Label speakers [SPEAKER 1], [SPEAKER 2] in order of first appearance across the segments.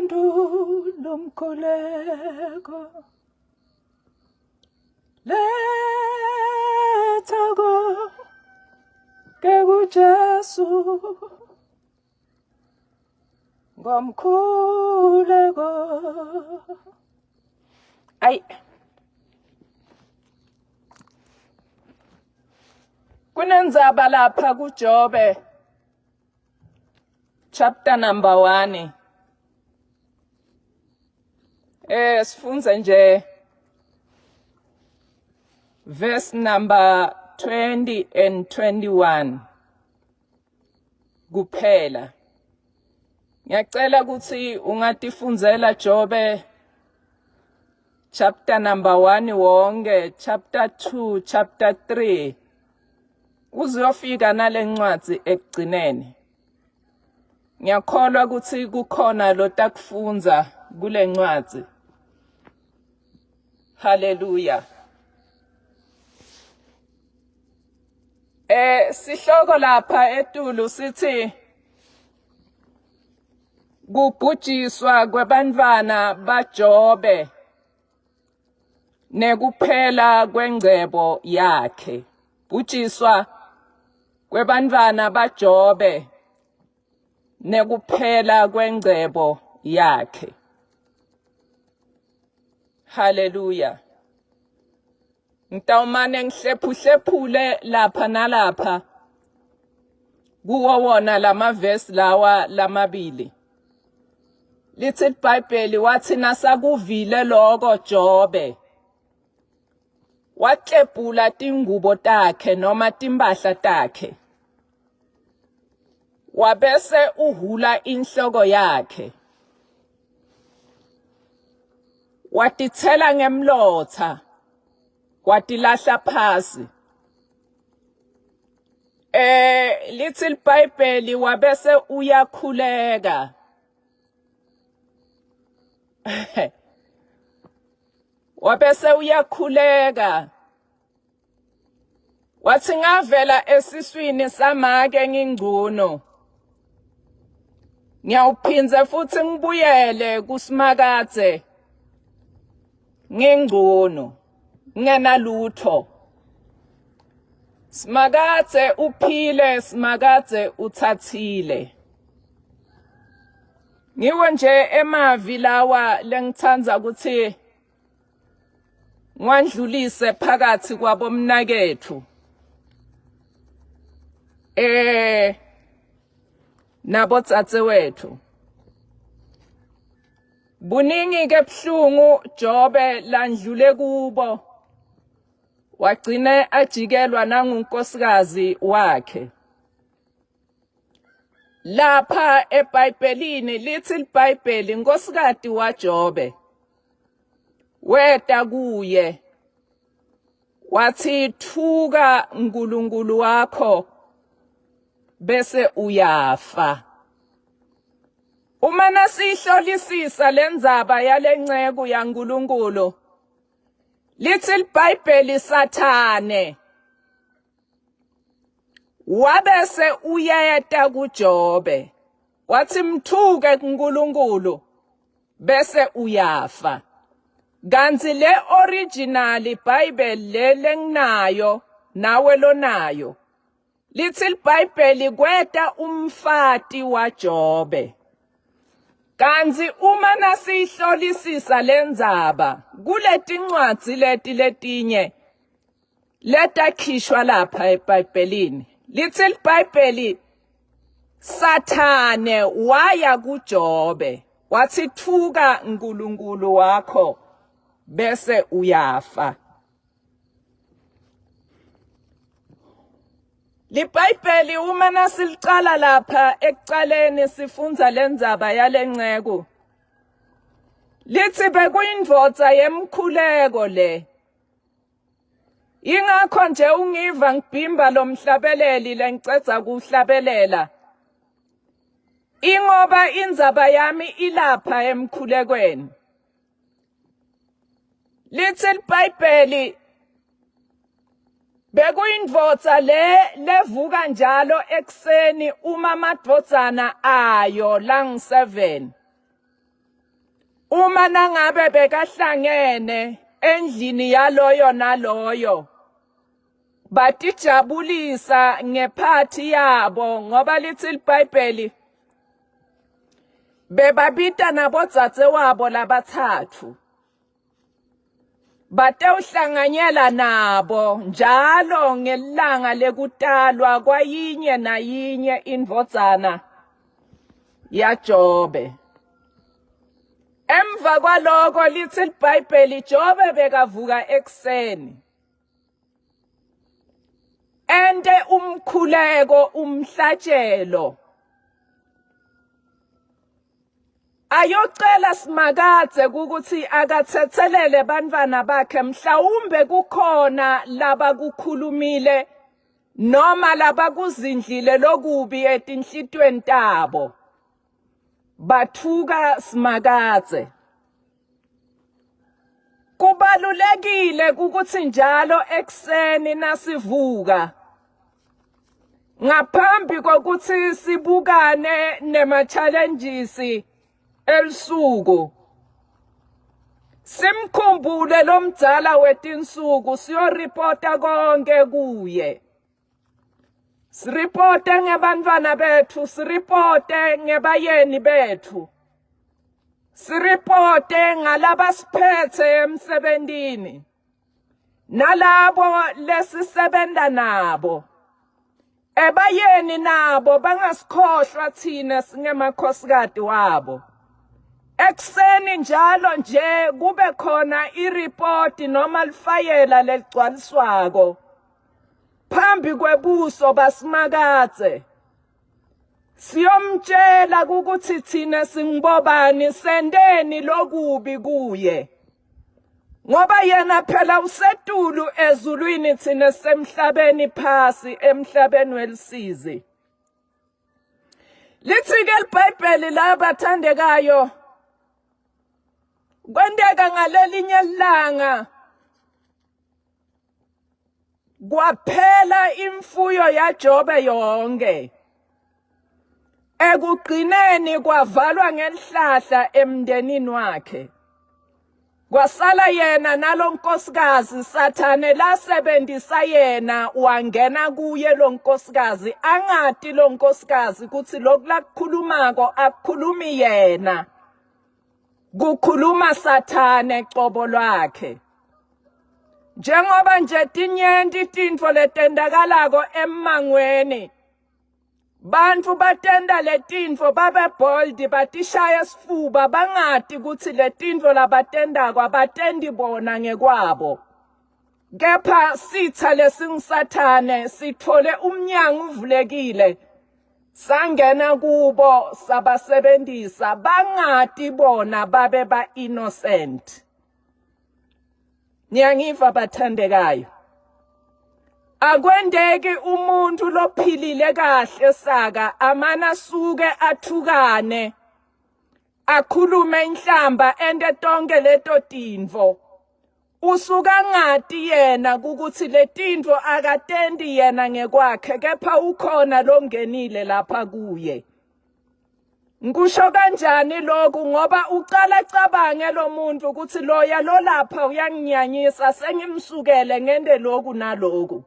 [SPEAKER 1] Uphendula umkhuleko Letha konke kuJesu ngomkhuleko. Ayi kunendzaba lapha kuJobe chapter number 1 eh sifunze nje verse number 20 and 21 kuphela. Ngiyacela ukuthi ungatifundzela Jobe chapter number 1 wonke, chapter 2, chapter 3 uzuyofika nalencwadi ekugcineni. Ngiyakholwa ukuthi kukhona lotakufundza kulencwadi. Haleluya. Eh sihloko lapha etulu sithi kubhujiswa kwebantwana baJobe nekuphela kwengcebo yakhe. Bhujiswa kwebantwana baJobe nekuphela kwengcebo yakhe. Haleluya. Ngitawumane ngihlephuhlephule lapha nalapha kuwo wona lamavesi lawa lamabili. Lithi iBhayibheli wathi nasakuvile loko Jobe waklebhula tingubo takhe noma timpahla takhe wabese uhula inhloko yakhe watithela ngemlotha watilahla phasi eh lithi iBhayibheli wabese uyakhuleka wabese uyakhuleka Wathi ngavela esiswini samake ngingcono. Ngiyawuphindze futhi ngibuyele kuSimakadze ngingcono ngingenalutho. Simakadze uphile, Simakadze uthathile. Ngiwo nje emavi lawa lengithanda ukuthi ngwandlulise phakathi kwabomnakethu eh nabo wethu buningi ke buhlungu Jobe landlule kubo wagcine ajikelwa nangunkosikazi wakhe lapha eBhayibhelini lithi iBhayibheli inkosikati waJobe weta kuye wathi thuka uNkulunkulu wakho bese uyafa uma nasihlolisisa lendzaba yalenceku yaNkulunkulu lithi iBhayibheli sathane Wabese uyeta kuJobe wathi mthuke kuNkulunkulu bese uyafa. Kanti le original Bible le lenginayo nawe lonayo lithi iBhayibheli kweta umfati waJobe. Kanti uma nasiyihlolisisa lendzaba kuletincwadzi leti letinye letakhishwa lapha eBhayibhelini lithi iBhayibheli Sathane waya kuJobe wathi thuka uNkulunkulu wakho bese uyafa LiBhayibheli uma nasilicala lapha ekucaleni sifundza lendzaba yalenceku lithi bekuyindvodza yemkhuleko le Ingakho nje ungiva ngibhimba lo mhlabeleli lengicedza kuhlabelela. Ingoba indzaba yami ilapha emkhulekweni. Lithi iBhayibheli bekuyindvodza le levuka njalo ekuseni uma amadvodzana ayo langu 7. Uma nangabe bekahlangene endlini yaloyo naloyo batijabulisa ngephathi yabo ngoba lithi liBhayibheli bebabita nabodzadze wabo labathathu batewuhlanganyela nabo njalo ngelanga lekutalwa kwayinye nayinye indvodzana yaJobe. Emva kwaloko lithi liBhayibheli Jobe bekavuka ekuseni ente umkhuleko umhlatshelo ayocela Simakadze ukuthi akathethelele bantwana bakhe mhlawumbe kukhona labakukhulumile noma labakuzindlile lokubi etinhlitweni tabo bathuka Simakadze. Kubalulekile ukuthi njalo ekuseni nasivuka ngaphambi kokuthi sibukane nema challenges elisuku simkhumbule lomdzala wetinsuku siyoripota konke kuye. Siripote ngebantwana bethu, siripote ngebayeni bethu. Siripote ngalabasiphethe emsebentini. Nalabo lesisebenta nabo. Ebayeni nabo bangasikhohlwa thina singemakhosikazi wabo. Ekuseni njalo nje kube khona iripoti noma lifayela leligcwaliswako. Phambi kwebuso baSimakadze siyomtshela ukuthi thina singibobani sendeni lokubi kuye ngoba yena phela usetulu ezulwini thina semhlabeni phasi emhlabeni welisizi. Lithi ke liBhayibheli la bathandekayo kwenteka ngalelinye ilanga Kwaphela imfuyo yaJobe yonke. Ekugcineni kwavalwa ngelihlahla emndenini wakhe. Kwasala yena nalonkosikazi Sathane lasebenzisa yena wangena kuye lonkosikazi angati lonkosikazi ukuthi lokhu lakukhulumako akukhulumi yena kukhuluma Sathane cobo lwakhe. Njengoba nje tinyenti tintfo letentakalako emmangweni, bantfu batenta letintfo babe bold batishaya sifuba bangati kutsi letintfo labatentako abatenti bona ngekwabo. Kepha sitha lesinguSathane sitfole umnyango uvulekile sangena kubo sabasebentisa bangati bona babe ba innocent. Niyangiva bathandekayo. Akwendeki umuntu lophilile kahle saka amana suke athukane akhulume inhlamba ente tonke leto tintfo. Usuka ngati yena ukuthi letintfo akatenti yena ngekwakhe kepha ukhona longenile lapha kuye. Ngikusho kanjani lokhu ngoba ucala cabange lo muntu ukuthi loya lolapha uyanginyanyisa sengimsukele ngente lokhu naloku.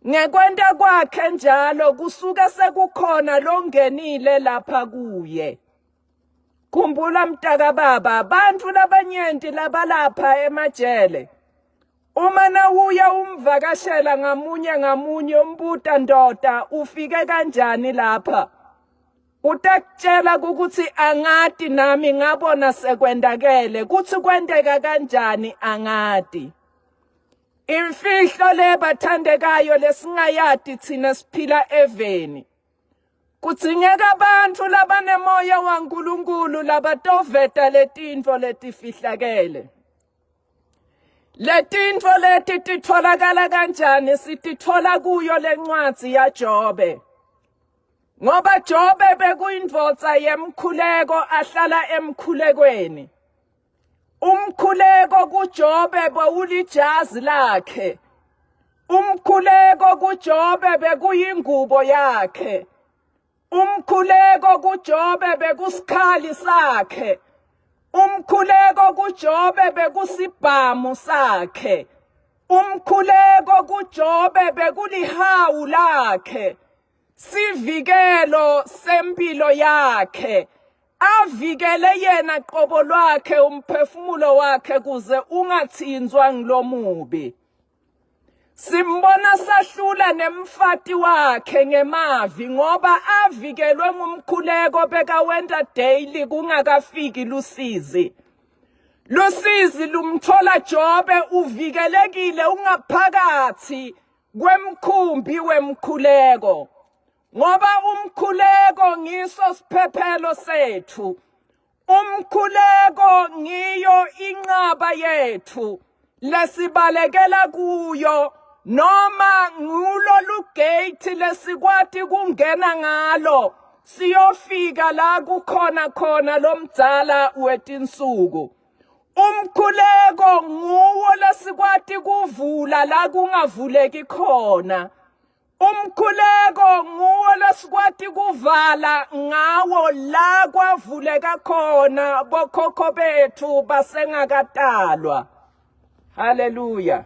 [SPEAKER 1] Ngekwenta kwakhe njalo kusuke sekukhona longenile lapha kuye. Khumbula mntakababa, bantfu labanyenti labalapha emajele Uma nawuya umvakashela ngamunye ngamunye umbuta ndoda ufike kanjani lapha utakutshela ukuthi angati nami ngabona sekwendakele kuthi kwenteka kanjani angati imfihlo le bathandekayo lesingayati thina siphila eveni kudzingeka abantu labanemoya waNkulunkulu labatoveta letintfo letifihlakele. Letintfo leti titfolakala kanjani? Sititfola kuyo lencwadzi yaJobe. Ngoba Jobe bekuyindvodza yemkhuleko ahlala emkhulekweni. Umkhuleko kuJobe bowulijazi lakhe. Umkhuleko kuJobe bekuyingubo yakhe. Umkhuleko kuJobe bekusikhali sakhe. Umkhuleko kuJobe bekusibhamu sakhe. Umkhuleko kuJobe bekulihawu lakhe. Sivikelo sempilo yakhe. Avikele yena qobo lwakhe umphefumulo wakhe kuze ungathinzwa ngilomubi. Simbona sahlula nemfati wakhe ngemavi ngoba avikelwe ngumkhuleko bekawenta daily kungakafiki lusizi. Lusizi lumthola Jobe uvikelekile ungaphakathi kwemkhumbi wemkhuleko. Ngoba umkhuleko ngiso siphephelo sethu. Umkhuleko ngiyo inqaba yethu lesibalekela kuyo noma ngulo lugate lesikwati kungena ngalo siyofika la kukhona khona lomdzala wetinsuku. Umkhuleko nguwo lesikwati kuvula la kungavuleki khona. Umkhuleko nguwo lesikwati kuvala ngawo la kwavuleka khona bokhokho bethu basengakatalwa. Haleluya.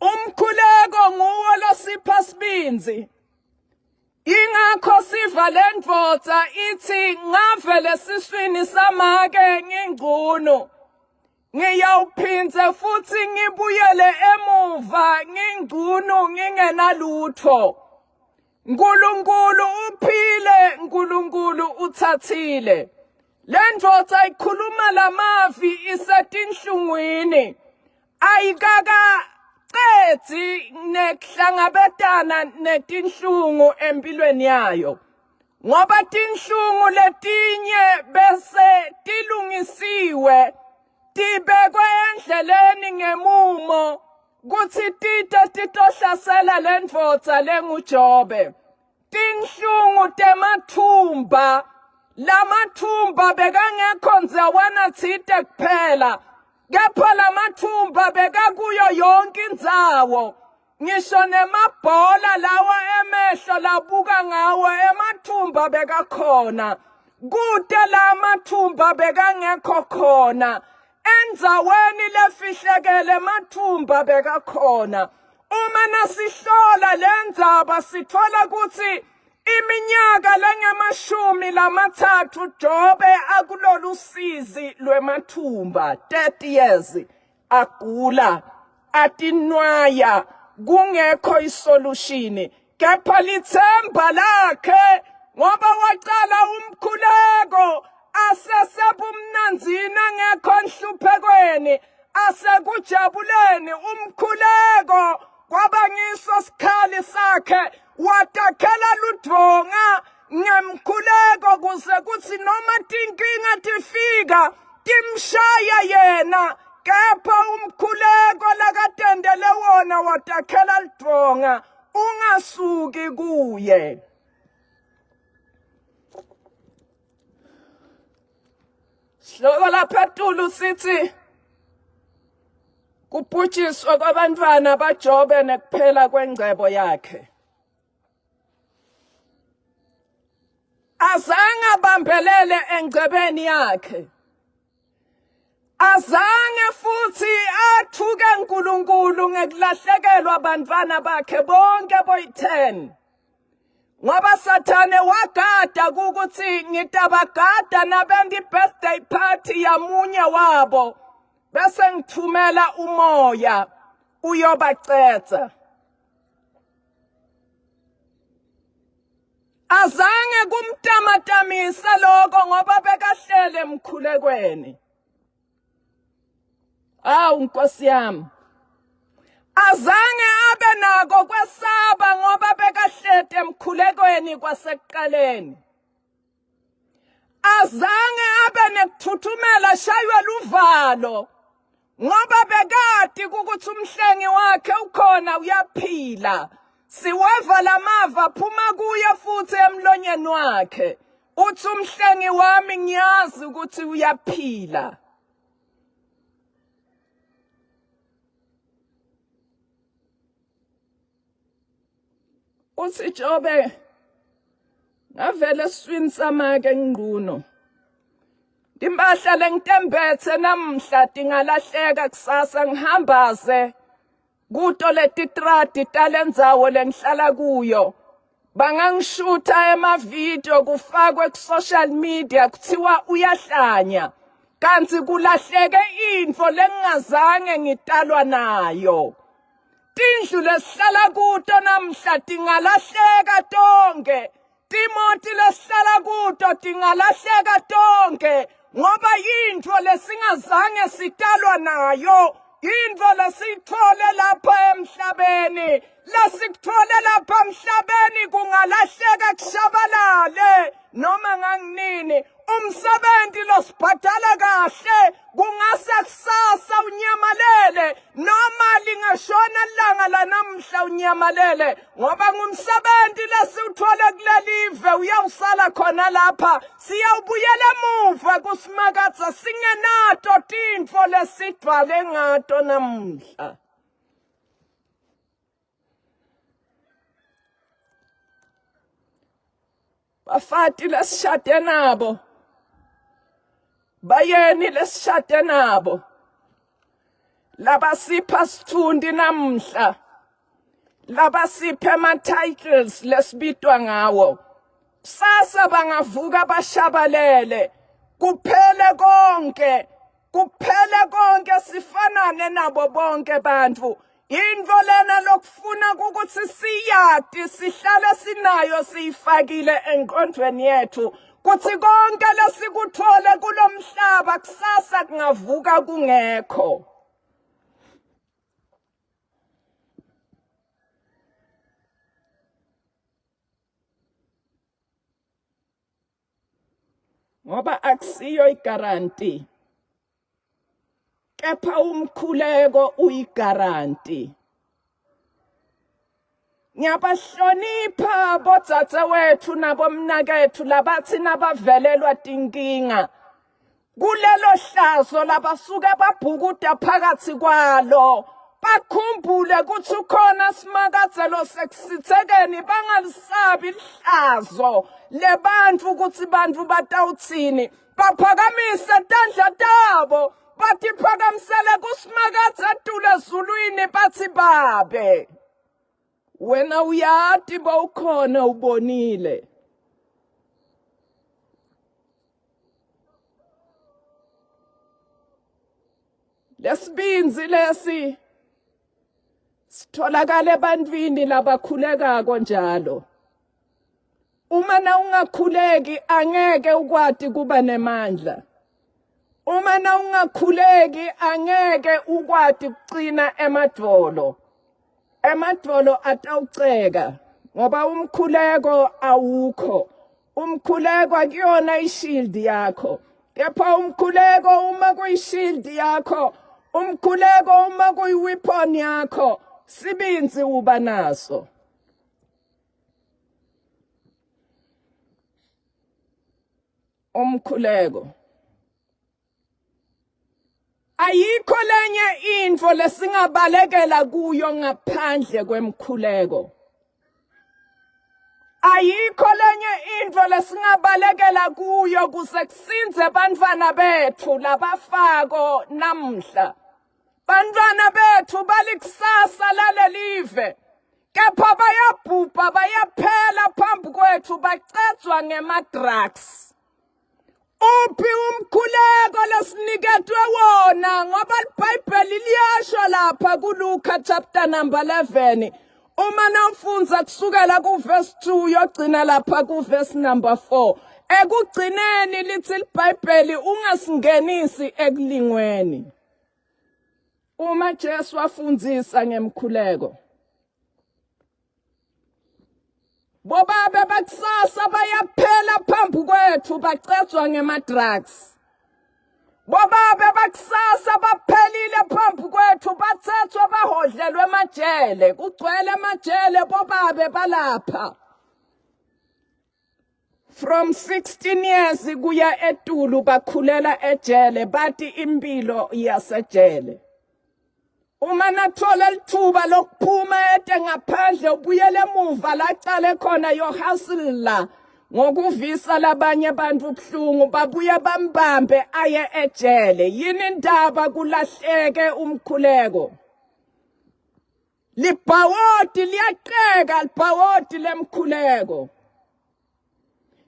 [SPEAKER 1] Umkhuleko nguwo losipha sibindzi. Ingakho siva lendvodza ithi ngavele siswini samake ngingcono. Ngiyawuphindze futhi ngibuyele emuva ngingcunu ngingenalutho. Nkulunkulu uphile, Nkulunkulu uthathile. Le ndvodza ikhuluma lamavi isetinhlungwini. Ayikakaqedzi nekuhlangabetana netinhlungu empilweni yayo. Ngoba tinhlungu letinye bese tilungisiwe tibekwe endleleni ngemumo kutsi tite titohlasela lendvodza lenguJobe. Tinhlungu temathumba lamathumba bekangekho ndzawana tsite kuphela kepha lamathumba bekakuyo yonke indzawo ngisho nemabhola lawa emehlo labuka ngawo emathumba bekakhona kute la mathumba bekangekho khona endzaweni lefihlekele emathumba bekakhona uma nasihlola lendzaba sithola ukuthi iminyaka lengemashumi lamathathu Jobe akulolu sizi lwemathumba 30 years agula atinwaya kungekho isolution kepha lithemba lakhe ngoba waqala umkhuleko asesebumnanzini angekho enhluphekweni asekujabuleni umkhuleko kwaba ngiso sikhali sakhe watakhela ludvonga ngemkhuleko kuze kutsi noma tinkinga tifika timshaya yena kepha umkhuleko lakatendele wona watakhela lidvonga ungasuki kuye. Sihloko lapha etulu sithi kubhujiswa kwabantwana baJobe nekuphela kwengcebo yakhe. Azange abambelele engcebeni yakhe. Azange futhi athuke uNkulunkulu ngekulahlekelwa abantwana bakhe bonke boyi-10. Ngoba Sathane wagada ukuthi ngitabagada nabenta i-birthday party yamunye wabo bese ngithumela umoya uyobacetha. Azange kumtamatamise lokho ngoba bekahlele emkhulekweni. Awu Nkosi yami. Azange abe nako kwesaba ngoba bekahlete emkhulekweni kwasekuqaleni. Azange abe nekuthuthumela shaywe luvalo ngoba bekati ukuthi umhlengi wakhe ukhona uyaphila. Siweva lamava phuma kuye futhi emlonyeni wakhe. Uthi umhlengi wami ngiyazi ukuthi uyaphila. Uthi Jobe. Ngavela esiswini samake ngquno. Timpahla lengitembethe namhla tingalahleka kusasa ngihambaze kuto letitradi talendzawo lengihlala kuyo. Bangangishutha emavidiyo kufakwe ku-social media kuthiwa uyahlanya kanti kulahleke intfo lengingazange ngitalwa nayo. Tindlu lesihlala kuto namhla tingalahleka tonke. Timoti lesihlala kuto tingalahleka tonke ngoba yintfo lesingazange sitalwa nayo yintfo lesiyithole lapha emhlabeni lesikuthole lapha emhlabeni kungalahleka kushabalale noma nganginini umsebenzi losibhadala kahle kungase kusasa unyamalele noma lingashona ilanga lanamhla unyamalele ngoba ngumsebenzi lesiwuthole kulelive uyawusala khona lapha siyawubuyela emuva kusimakadza singenato tintfo lesidvwale ngato namuhla Bafati lesishade nabo. Bayeni lesishade nabo. Labasipha sithundi namhla. Labasiphe ama titles lesibitwa ngawo. Kusasa bangavuka bashabalele. Kuphele konke. Kuphele konke sifanane nabo bonke bantu. Into lena lokufuna ukuthi siyati sihlale sinayo siyifakile engqondweni yethu kuthi konke lesikuthole kulomhlaba kusasa kungavuka kungekho. Ngoba akusiyo igaranti kepha umkhuleko uyigaranti ngiyabahlonipha bodzadzewethu nabomnakethu labathi nabavelelwa tinkinga kulelo hlazo labasuke babhukuda phakathi kwalo bakhumbule ukuthi ukhona simakadzelo sekusithekeni bangalisabi lihlazo lebantfu ukuthi bantfu batawuthini baphakamise tandla tabo batiphakamisele kusimakadze etulu ezulwini bathi babe wena uyati bowukhona ubonile Lesibinzi lesi sitholakala ebantwini labakhulekako njalo. Uma na ungakhuleki angeke ukwati kuba nemandla. Uma na ungakhuleki angeke ukwati kucina emadvolo. Emadvolo atawuceka ngoba umkhuleko awukho. Umkhuleko akuyona ishield yakho. Kepha umkhuleko uma kuyishield yakho, umkhuleko uma kuyiweapon yakho, sibinzi uba naso. Umkhuleko Ayikho lenye intfo lesingabalekela kuyo ngaphandle kwemkhuleko. Ayikho lenye intfo lesingabalekela kuyo kuze kusindze bantfwana betfu labafako namhla. Bantfwana betfu balikusasa lalelive. Kepha bayabhubha bayaphela phambi kwetfu bacedzwa ngema-drugs. Uphi umkhuleko lesiniketwe wona ngoba iBhayibheli liyasho lapha kuLuka chapter number 11 uma nawufundza kusukela kuverse 2 uyogcina lapha kuverse number 4 ekugcineni lithi iBhayibheli ungasingenisi ekulingweni uma Jesu wafundzisa ngemkhuleko Bobabe bakusasa bayaphela phambi kwethu bacedzwa ngema-drugs. Bobabe bakusasa baphelile phambi kwethu bathethwa bahodlelwe emajele kugcwele emajele bobabe balapha. From 16 years kuya etulu bakhulela ejele bathi impilo yasejele. Uma nathola lithuba lokuphuma ete ngaphandle ubuyele emuva lacale khona yo hustle la. Ngokuvisa labanye abantu ubuhlungu babuye bambambe aye ejele. Yini indaba kulahleke umkhuleko? Libhawodi liyaqeka libhawodi lemkhuleko.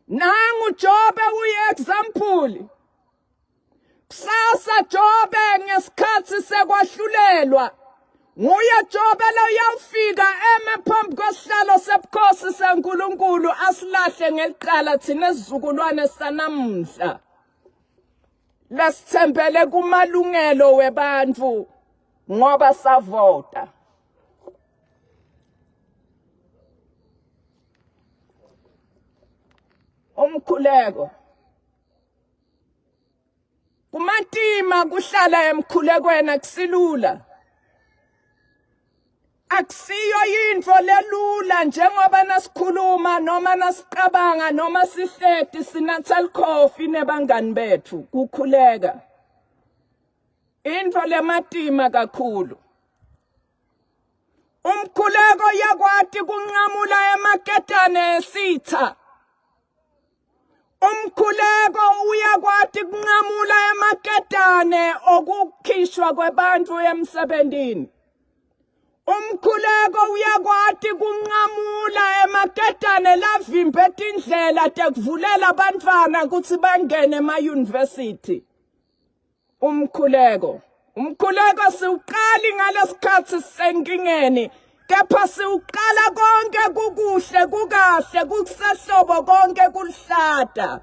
[SPEAKER 1] Nangu Jobe uyi-example. Kusasa Jobe ngesikhathi sekwahlulelwa nguye Jobe loyawufika eme phambi kwesihlalo sebukhosi seNkulunkulu asilahle ngeliqala thina esizukulwane sanamhla lesithembele kumalungelo webantu ngoba savota. Umkhuleko Kumatima kuhlala emkhulekweni akusilula. Akusiyo into lelula njengoba nasikhuluma noma nasiqabanga noma sihleti sinatha likhofi nebangani bethu kukhuleka. Into lematima kakhulu. Umkhuleko yakwati kunqamula emaketane esitha. Umkhuleko uyakwati kunqamula emaketane okukhishwa kwabantu emsebenzini. Umkhuleko uyakwati kunqamula emaketane lavimbe tindlela tekuvulela abantwana ukuthi bangene ema-university. Umkhuleko. Umkhuleko siwuqali ngalesikhathi sisenkingeni kepha siwuqala konke kukuhle kukahle kusehlobo konke kuluhlata.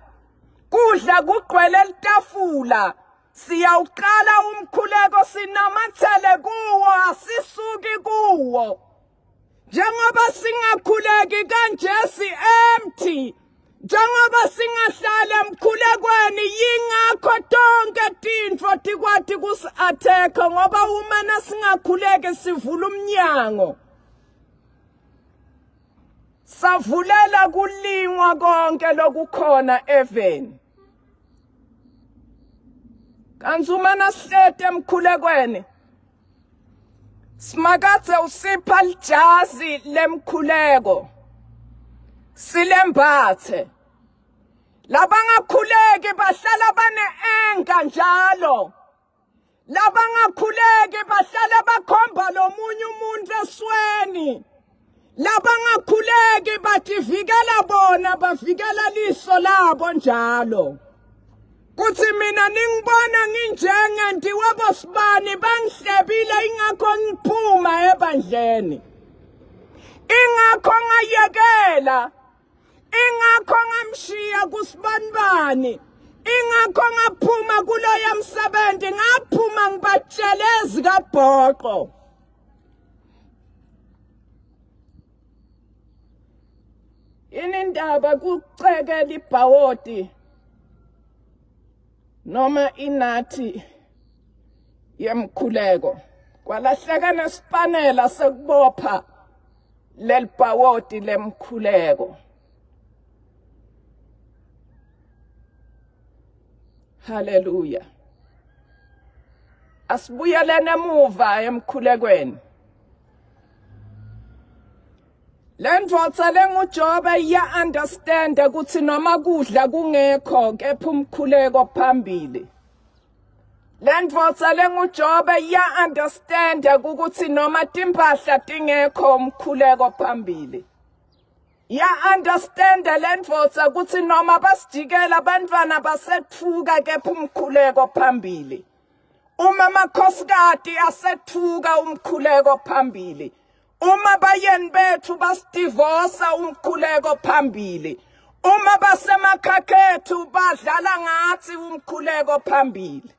[SPEAKER 1] Kudla kugcwele litafula. Siyawuqala umkhuleko sinamathele kuwo asisuki kuwo. Njengoba singakhuleki kanje si empty. Njengoba singahlala emkhulekweni yingakho tonke tintfo tikwati kusi-attack ngoba uma nasingakhuleki sivula umnyango. Savulela kulingwa konke lokukhona eveni. Kanti uma nasihlete emkhulekweni Simakadze usipha lijazi lemkhuleko. Silembathe. Labangakhuleki bahlala bane-enka njalo. Labangakhuleki bahlala bakhomba lomunye umuntu esweni. Labangakhuleki bativikela bona bavikela liso labo njalo. Kuthi mina ningibona nginjenge ndiwabosibani bangihlebile ingakho ngiphuma ebandleni. Ingakho ngayekela. Ingakho ngamshiya kusibanibani. Ingakho ngaphuma kuloya msebenzi ngaphuma ngibatshele ezikabhoqo. Yini indaba kucekela ibhawodi noma inathi yemkhuleko kwalahleka nesipanela sekubopha lelibhawodi lemkhuleko. Haleluya. Asibuyelene emuva emkhulekweni. Le ndvodza lenguJobe iya-understand ukuthi noma kudla kungekho kepha umkhuleko phambili. Le ndvodza lenguJobe iya-understand ukuthi noma timpahla tingekho umkhuleko phambili. Ya understand le ndvodza ukuthi noma basijikela abantwana basethuka kepha umkhuleko phambili. Uma amakhosikati asethuka umkhuleko phambili. Uma bayeni bethu basidivosa umkhuleko phambili. Uma basemakhakhethu badlala ngathi umkhuleko phambili.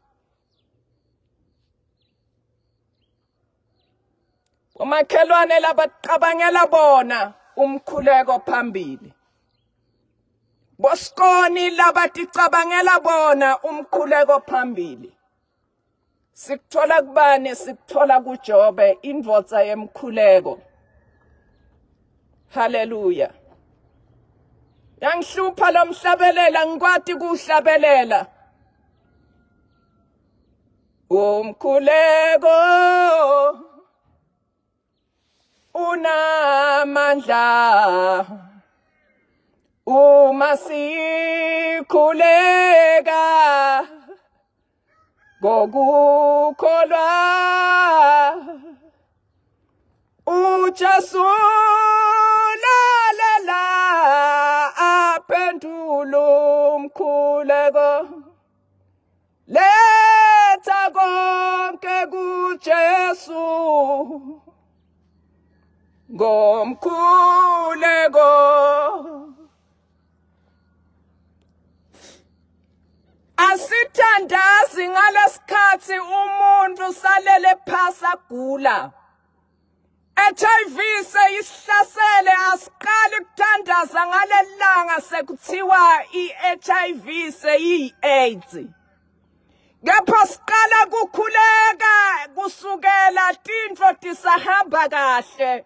[SPEAKER 1] Omakhelwane labaqabangela bona umkhuleko phambili. Boskoni labaticabangela bona umkhuleko phambili. Sikuthola kubani? Sikuthola kuJobe indvodza yemkhuleko. Haleluya. Yangihlupha lo mhlabelela ngikwati kuhlabelela. Umkhuleko unamandla. Uma sikhuleka ngokukholwa uJesu lalela aphendula umkhuleko letha konke kuJesu ngomkhuleko. Asithandazi ngalesikhathi umuntu salele phasi agula. HIV seyisihlasele asiqali ukuthandaza ngalelanga sekuthiwa iHIV seyiAIDS. Kepha siqala kukhuleka kusukela tintfo tisahamba kahle.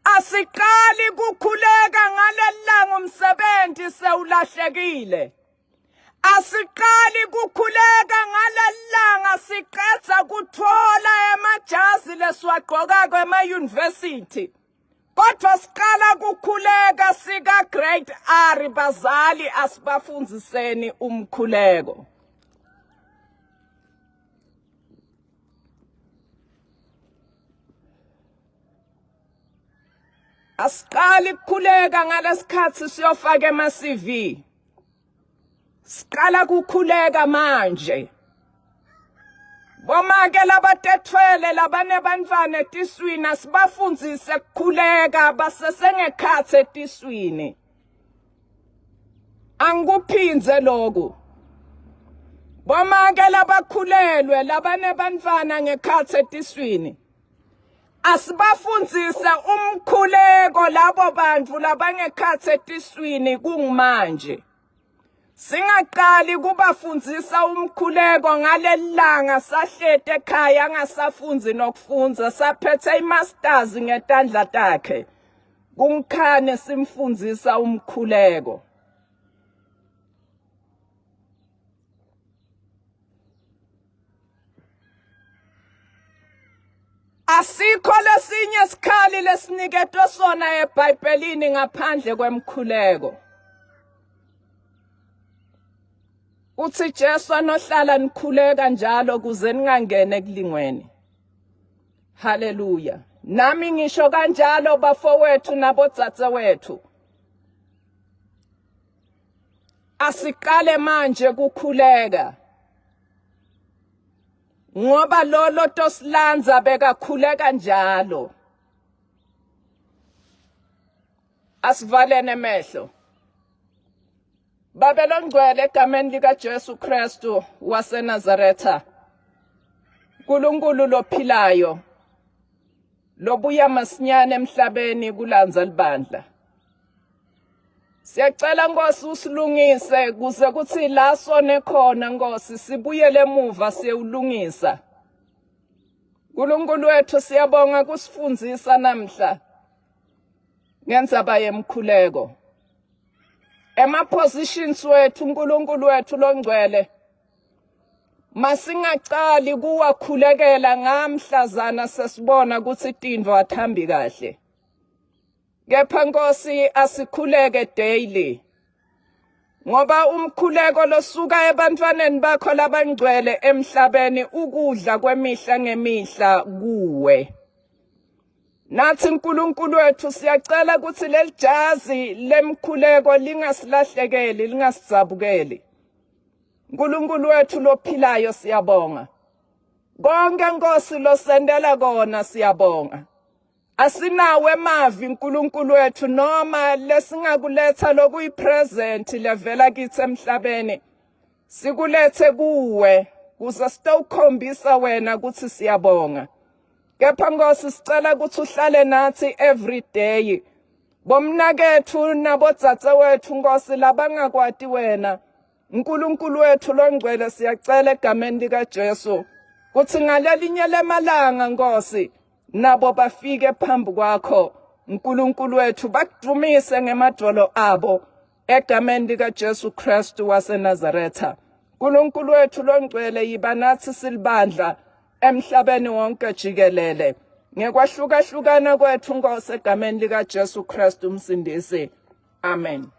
[SPEAKER 1] Asiqali kukhuleka ngalelanga umsebenzi sewulahlekile. Asiqali kukhuleka ngalelanga siqedza kuthola emajazi lesiwagqokako ema-university. Kodwa siqala kukhuleka sika grade R bazali asibafundziseni umkhuleko. Asiqali ukukhuleka ngalesikhathi siyofaka ema CV. Siqala kukhuleka manje. Bomake labatethwele labanebantfwana etiswini asibafundzise kukhuleka basesengekhatsi etiswini. Angikuphindze lokhu. Bomake labakhulelwe labanebantfwana ngekhatsi etiswini. Asibafundzise umkhuleko labo bantu labangekhatsi etiswini kungimanje. Singaqali kubafundzisa umkhuleko ngalelilanga sahlete ekhaya angasafundzi nokufundza saphethe imasters ngetandla takhe. Kungikhane simfundzisa umkhuleko. Asikho lesinye sikhali lesiniketwe sona eBhayibhelini ngaphandle kwemkhuleko. Uthi Jesu anohlala nikhuleka njalo kuze ningangene ekulingweni. Haleluya. Nami ngisho kanjalo bafowethu nabodzadzewethu. Asiqale manje kukhuleka. Ngoba lolo tosilanza bekakhuleka njalo. Asivalene emehlo. Babe longcwele egameni likaJesu Kristu waseNazaretha. uNkulunkulu lophilayo lobuya masinyane emhlabeni kulanza libandla. Siyacela Nkosi usilungise kuze kuthi la sone khona Nkosi sibuyele emuva siyewulungisa. uNkulunkulu wethu siyabonga kusifundzisa namhla ngendzaba yemkhuleko. Ema positions wethu uNkulunkulu wethu longcwele masingacali kuwakhulekela ngamhlazana sesibona ukuthi tintfo athambi kahle. Kepha Nkosi asikhuleke daily. Ngoba umkhuleko losuka ebantwaneni bakho labangcwele emhlabeni ukudla kwemihla ngemihla kuwe. Nathi uNkulunkulu wethu siyacela ukuthi leli jazi lemkhuleko lingasilahlekeli lingasidzabukeli. uNkulunkulu wethu lophilayo siyabonga. Konke Nkosi losendela kona siyabonga. Asinawo emavi uNkulunkulu wethu noma lesingakuletha lokuyipresent levela kithi emhlabeni. Sikulethe kuwe kuze sitowukhombisa wena ukuthi siyabonga. Kepha Nkosi sicela ukuthi uhlale nathi every day. Bomnakethu nabodzadzewethu Nkosi labangakwati wena. uNkulunkulu wethu longcwele siyacela egameni likaJesu kuthi ngalelinye lemalanga Nkosi nabo bafike phambi kwakho uNkulunkulu wethu bakudumise ngemadolo abo egameni likaJesu Kristu waseNazaretha. uNkulunkulu wethu longcwele yiba nathi silibandla emhlabeni wonke jikelele ngekwahlukahlukana kwethu Nkosi egameni likaJesu Kristu umsindisi. Amen.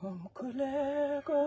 [SPEAKER 1] Umkhuleko.